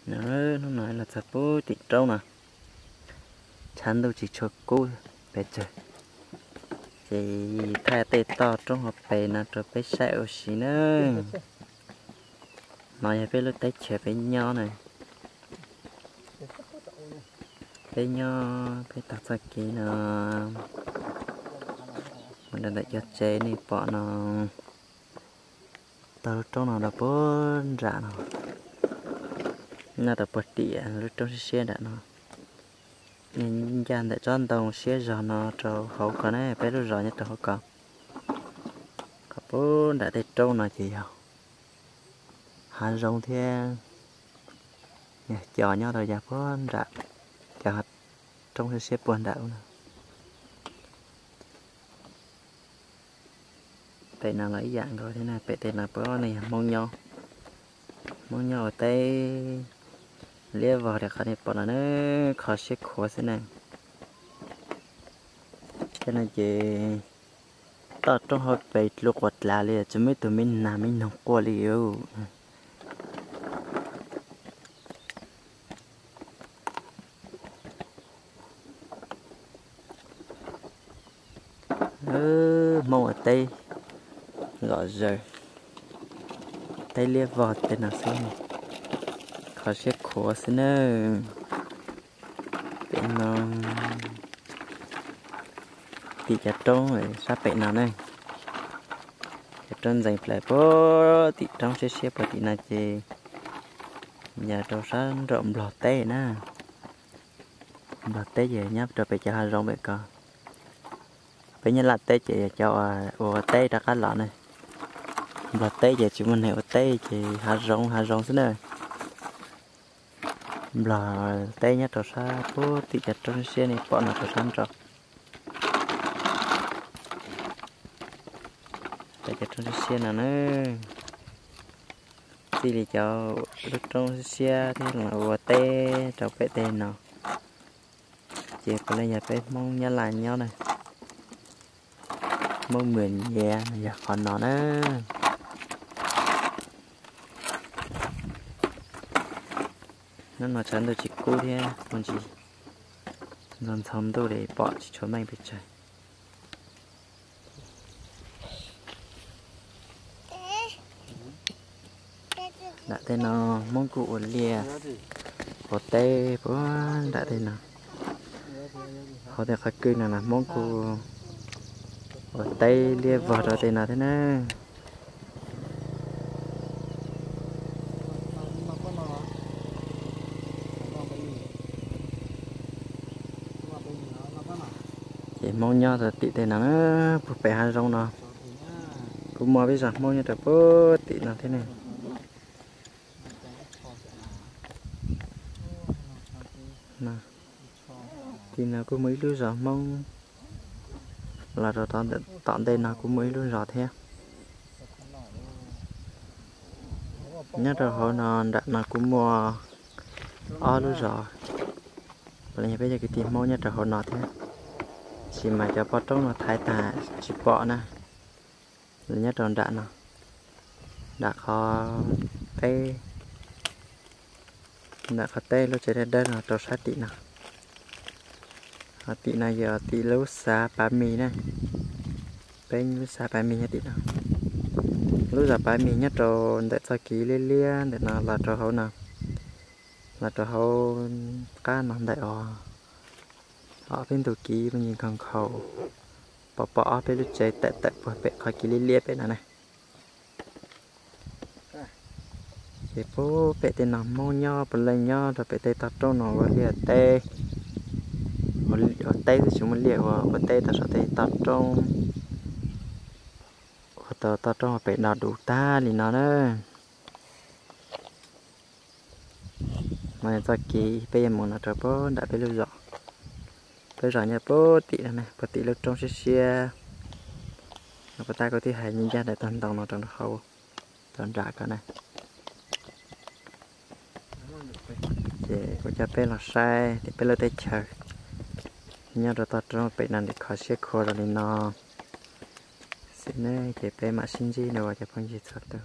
Hnub no los txog puag tim roob no, tshav ntuj tsis tshua kub pes tsawg, ces thaij tej toj roob hauv pes no rau peb saib ua si na. No yog peb lub teb chaws peb nyob na. Peb nyob peb taug txoj kev no mus rau ntawm cov tsev nej pom no. Taug lub roob no rau puag nram no, nyob rau puag tim lub roob siab siab nram no. Nej ncaj ntawm tsob ntoo siab zog no rau hauv ko na, peb lub zos nyob rau hauv ko. Qhov puag nram tej roob no ces yog hav zoov thiab, yog cov nyob rau yav puag nram, cov roob siab siab puag nram no. Pem no los ib yam nkaus thiab na, pem tej no puav leej yog Hmoob nyob, Hmoob nyob ua teb liab vog li qhov nej pom no na, kho siab khuav xwb na. Tej no ces toj roob hauv pes dlua quas dlav li, tsis muaj ib tug me nas me noog quaj li. Hmoob ua teb zom zaws, teb liab vog tej no xwb, kho siab khuav xwb nawb. Pem no tim cov roob sab pem no ne, cov roob ntxeev plaws puag tim roob siab siab puag tim no ces yog rau sab nraum Nplog teb na. Nplog teb ces nyob rau pem cov hav zoov pem ko. Peb Nyab Laj teb ces yog cov ua teb rov qab los ne. Nplog teb ces tsis muaj neeg ua teb ces hav zoov hav zoov xwb na. Nplog teb nyob rau sab puag tim cov roob siab nej pom no rau sab nraud. Cov roob siab siab no na, txij li cov lub roob siab siab thiab los ua teb rau pem tej no, ces puav leej yog peb Hmoob Nyab Laj nyob na. Hmoob Mường Nhé yog qhov no na. Hnub no tshav ntuj tsis kub thiab, ntxhov ntxhov ntuj li pom tsis tshua meej pes tsawg. Nram tej no Hmoob kuj ua liaj ua teb puag nram tej no. Hauv tej qhov kwj no los Hmoob kuj ua teb liab vog rau tej no thiab na. Ces Hmoob nyob rau tim tej no na, puag pem hav zoov no kuj muaj peb zos Hmoob nyob rau puag tim no thiab ne. Tim no kuj muaj ib lub zos Hmoob los rau tom ntej no kuj muaj ib lub zos thiab. Nyob rau hauv no nram no kuj muaj ob lub zos, los yog peb cov kwv tij Hmoob nyob rau hauv no thiab. Tab sis mas cov poj roob no thaiv tag tsis pom na. Los nyob rau nram no, nram qhov teb, nram qhov teb lub tsev dawb dawb no rau sab tim no. Ho tim no yog tim lub xav Pav Mis na. Peb lub xav Pav Mis nyob tim no. Lub zos Pav Mis nyob rau ntawm txoj kev liab liab ntawm no los rau hauv no, los rau hauv qab no ntawm os, ob peb ntug kev me ntsis nkhaus nkhaus, pom pom ob peb lub tsev tawm tawm puag pem qhov kev liab liab pem no na. Ces puag pem tej no Hmoob nyob puav leej nyob rau pem tej toj roob no ua liaj teb, ua teb xwb tsis muaj liaj ua, ua teb rau saum tej toj roob, ua tau toj roob pem no duv tag li no na. No yog txoj kev peb yuav mus no rau puag nram peb lub zos. Peb zos nyob puag tim no, puag tim lub roob siab siab. Puag ta kuv twb hais ncaj ncaj daim tag ntoo no rau hauv, rau nram ko na. Ces kuv coj peb los saib tias peb lub teb chaws nyob rau toj roob pem no nws kho siab khuav zoo li no xwb ne, ces peb mam sib ntsib dua cov phooj ywg txhua tus.